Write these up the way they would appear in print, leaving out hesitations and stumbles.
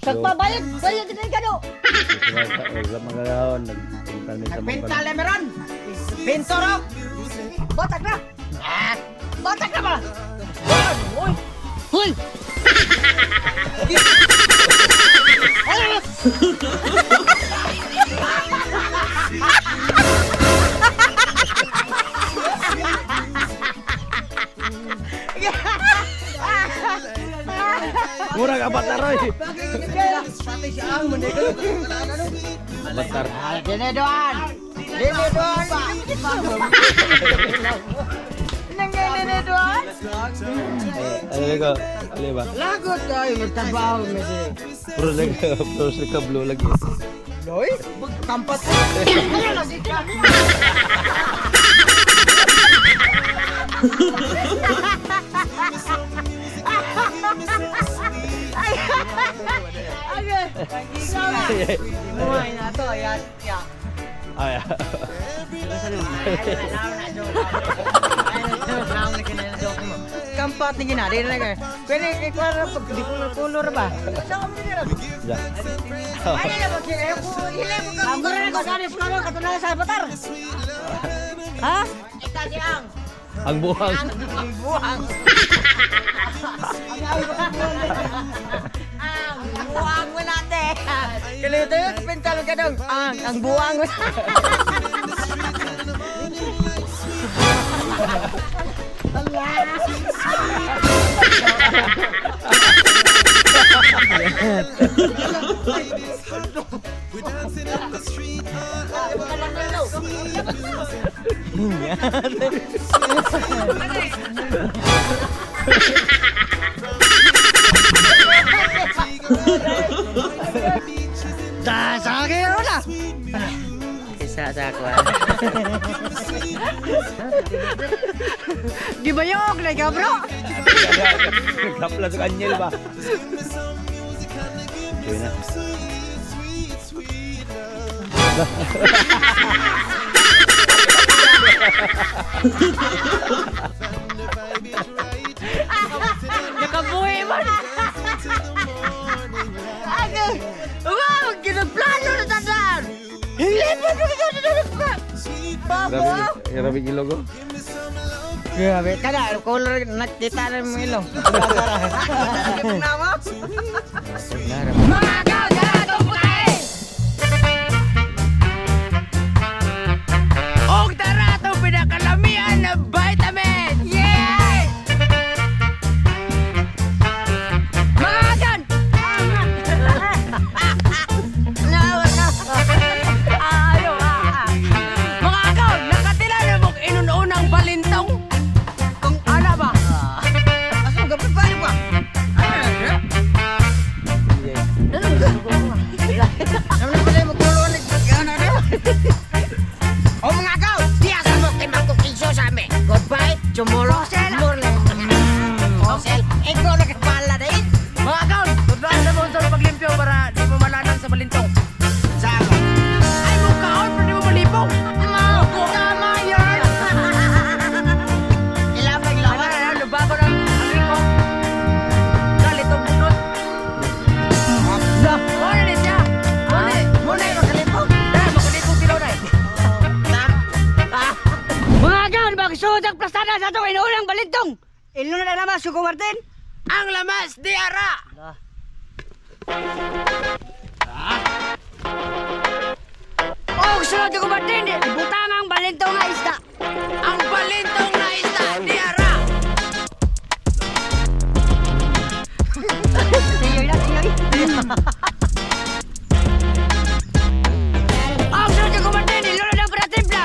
Nagpabayad, bayad din ka do. Wala magalahon, nagpintal mi sa mga Nagpintal eh meron. Pintoro. Batak na. Ah, Batak na ba? Hoy! Hoy! Murag abatar oy. Pati siya ang manigalo. Abatar. Dine doan. Dine doan ba? Nangene doan. Ano ko? Ano ba? Lagot kayo magtrabaho mi di. Puro lagi, puro sa blue lagi. Loy, kampat. Buhay na to, ya. Ya. Ay. Kampat ni gina, di na kayo. Kaya ni klaro pag di kulor kulor ba? Ya. Ang guro ko sa plano katulad sa batar. Ha? Ang buhang. Ang buwang. Ang buwang mo natin. Kaya ito yung pintal ka dong. Ang buwang mo. Sa akin wala. Isa sa ako. Gibayog na ka, bro. Kapla sa kanyel ba? Enjoy na. Nakabuhi man. Aga. Wow, ginagplano na tanan. Hindi pa na Grabe, grabe ilog oh. Grabe. Kada color nakita na mo ilong. Mga gaw, Og tara itong pinakalamian na vitamin! Yeah! Mga gan! Ayo, ah. Mga agaw, nakatila na mong inununang balintong. Kung ana ba? Aso, gabi pa ba? O mga agaw, di asa mo kay magkukinso sa amin. Goodbye, tomorrow. Morning. Hosel, ikaw nakapala na yun. Mga agaw, tudlaan sa mong sa paglimpyo para di mo malanang sa balintong. Sa ako. Ay mo kaon pero di mo malipong. Tama yun! Ilabag Ano lawan. na, lubago na ang riko. Kalitong bunot. Muna ni siya. Muna, Muna yung makalipong. Dahil makalipong sila na eh. Mga gan, magsuod ang plastada sa atong inuunang balintong. Ilo na naman, Suko Martin. Ang lamas di ara. Og sunod Suko Martin, ibutang ang balintong nga isda. Ang balintong na isda di ara. Tiyoy na, tiyoy. Og sunod Suko Martin, ilo na ang pratimpla.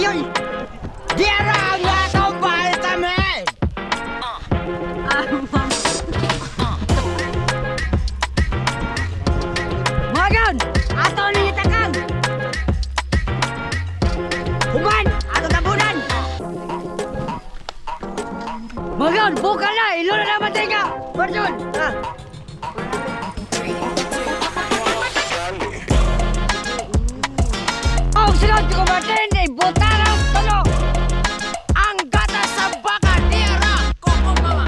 Ayoy! Diara ang atong baltame! Magan! Ato ni itakang! Human! Ato tabunan! Magan! Buka na! Ilo na naman ka! Barjon! Ah. Ang sunod ko Martin, ibutan ang tulo! Ang gatas sa baka diara koko mama.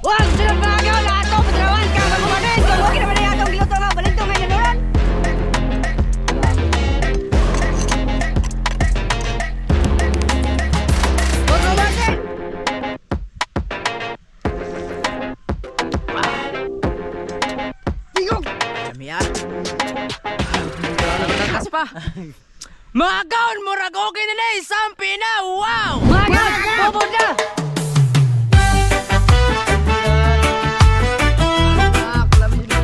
Wag sunod mga gaw na ato patrawan ka kung Martin! Kung huwag naman na atong giluto nga balintong nga inunuran! Koko Martin! Tingog! Kami ah. Takas pa. Mga gaon, murag okay na na isang pina. Wow! Mga gaw! Bubod na! Paborito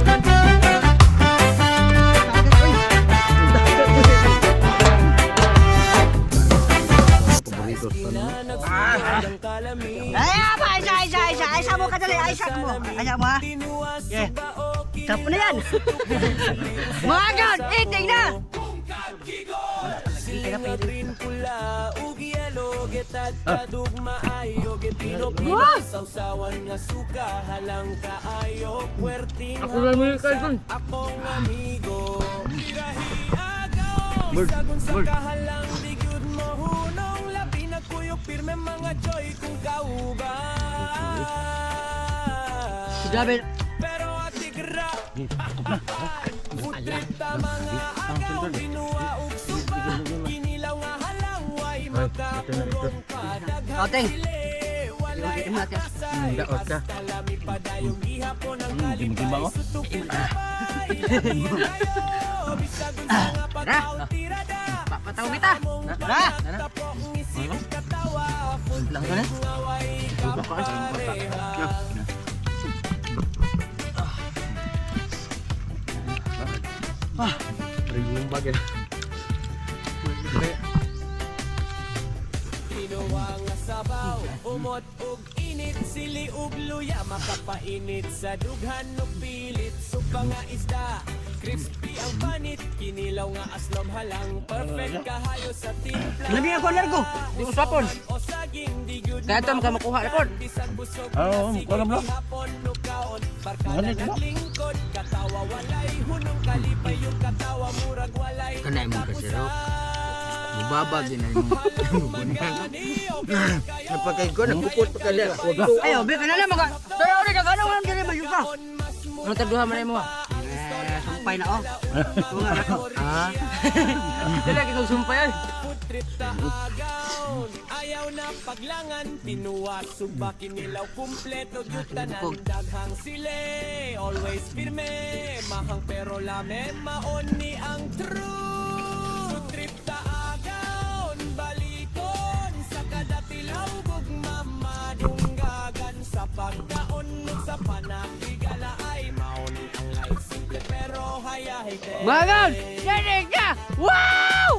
sa ano. Ay, apa, isa, isa, isa, isa mo kadali, isa mo. Isa mo ha. Yeah. Sapo na yan. Mga gaw, eating na! Wah! Bird, bird. Grabe. Oteng. Daot ka. Gimba ko. Papataw kita. Tara. Lang ka na. Rigong bagay. Labi ako largo. Di usapon. Kaya ito makamakuha na po. Ah, oo, wala bro. Ano ito? Kanay mo kasi ro. Mubabag din ay mo. Napakay ko, nagpupot pa ka Wag ko. Ayo, bi kana lang mga. Tayo rin ka ano lang diri mayusa. Ano tagduha man mo? Eh, sumpay na oh. Tunga na ko. Ah. Dili kay kog sumpay ay. Mga gaw, diri ka. Wow!